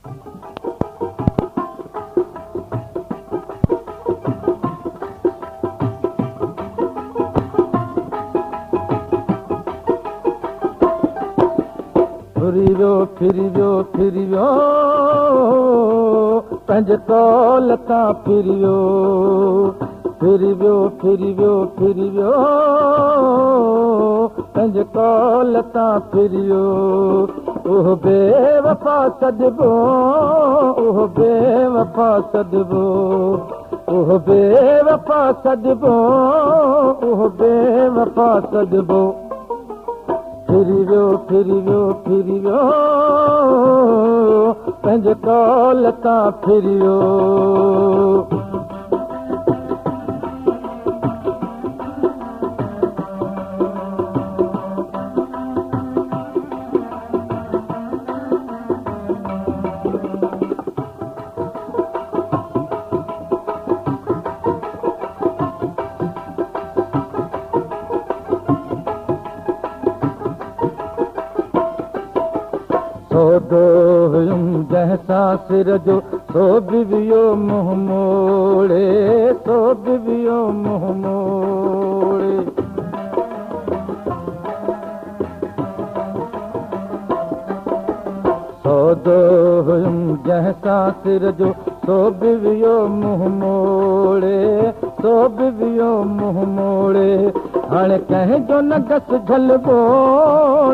फिरी वियो फिरी वियो फिरी वियो पंहिंजे कौल तां फिरी वियो फिरी वियो फिरी वियो फिरी वियो पंहिंजे कौल तां फिरी वियो। उहो बेवफ़ा सॾिबो उहो बेवफ़ा सॾिबो उहो बेवफ़ा सॾिबो उहो बेवफ़ा सॾिबो। फिरी वियो फिरी वियो फिरी वियो पंहिंजे कौल तां फिरी वियो। सौदो हुयुमि जंहिंसां सिर जो सो बि वियो मुंहुं मोड़े सो बि वियो मुंहुं मोड़े। सौदो हुयुमि जंहिंसां सिर जो सो बि वियो मुंहुं मोड़े सो बि वियो मुंहुं मोड़े। हाणे कंहिंजो न गस झलबो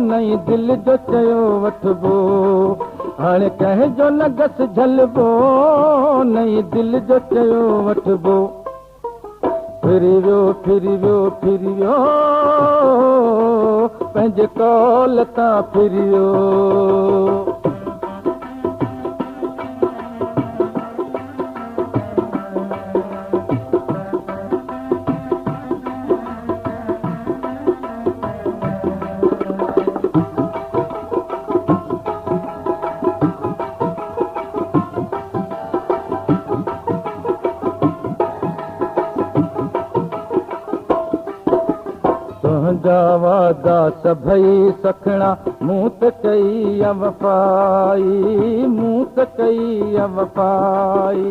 नई दिलि जो चयो वठिबो हाणे कंहिंजो न गस झलबो नई दिलि जो चयो वठिबो। फिरी वियो फिरी वियो फिरी वियो पंहिंजे कौल तां फिरी वियो। तुंहिंजा वादा सभई सखणा मूं त कई वफ़ाई मूं त कई वफ़ाई।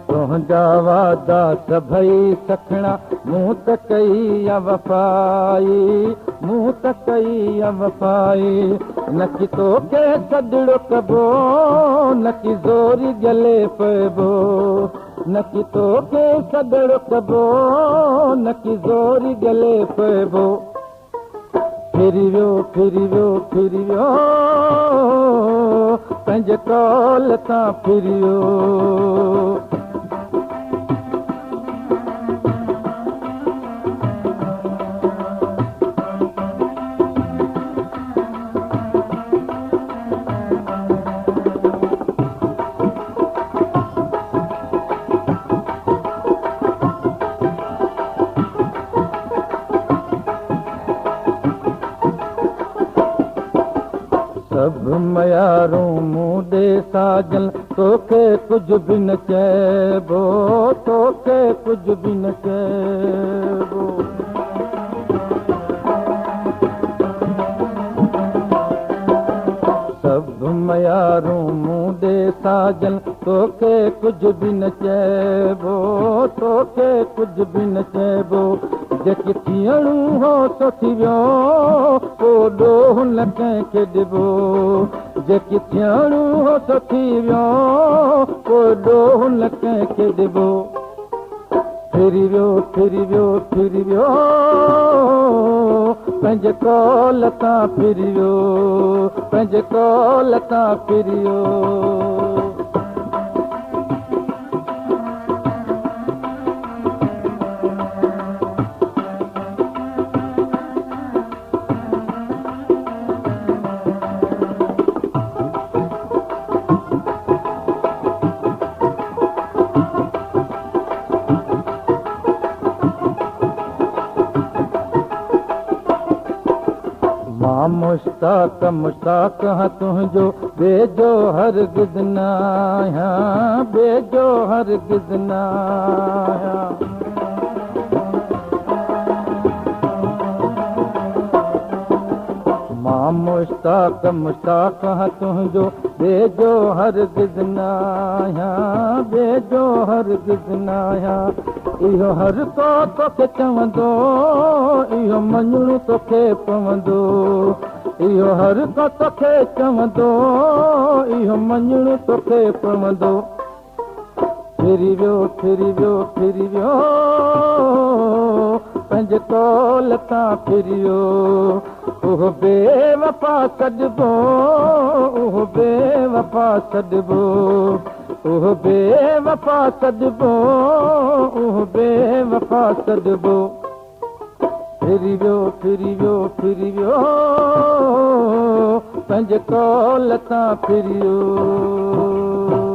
तुंहिंजा वादा सभई सखणा मूं त कई वफ़ाई मूं त कई वफ़ाई। न की तोखे सॾड़ो कबो न की ज़ोरी गले पइबो न की तोखे सॾड़ो कबो न की ज़ोरी गले पइबो। फिरी वियो फिरी वियो फिरी वियो पंहिंजे कौल तां फिरी वियो। सभु मयारूं मूं ॾे साजल तोखे कुझु बि न चइबो तोखे कुझु बि न चइबो। सभु मयारूं मूं ॾे साजल तोखे कुझु बि न चइबो तोखे कुझु बि न चइबो। जेकी थियणो हो सो थी वियो पोइ ॾोह न कंहिंखे ॾिबो जेकी थियणो हो सो थी वियो पोइ ॾोह न कंहिंखे ॾिबो। फिरी वियो फिरी वियो फिरी वियो पंहिंजे कौल तां फिरी वियो पंहिंजे कौल तां फिरी वियो। मां मुश्ताक मुश्ताक हां तुंहिंजो बेजो हरगिज़ न आहियां बेजो हरगिज़ न आहियां। مشتاق مشتاق آهيان تنهنجو ٻئي جو هرگز نه آهيان ٻئي جو هرگز نه آهيان اهو هر ڪو توکي چوندو اهو مڃڻو توکي پوندو اهو هر ڪو توکي چوندو اهو مڃڻو توکي پوندو ڦري ويو ڦري ويو ڦري ويو پنهنجي قول تان ڦري ويو اهو بيوفا سڏبو اهو بيوفا سڏبو اهو بيوفا سڏبو اهو بيوفا سڏبو ڦري ويو ڦري ويو ڦري ويو پنهنجي قول تان ڦري ويو.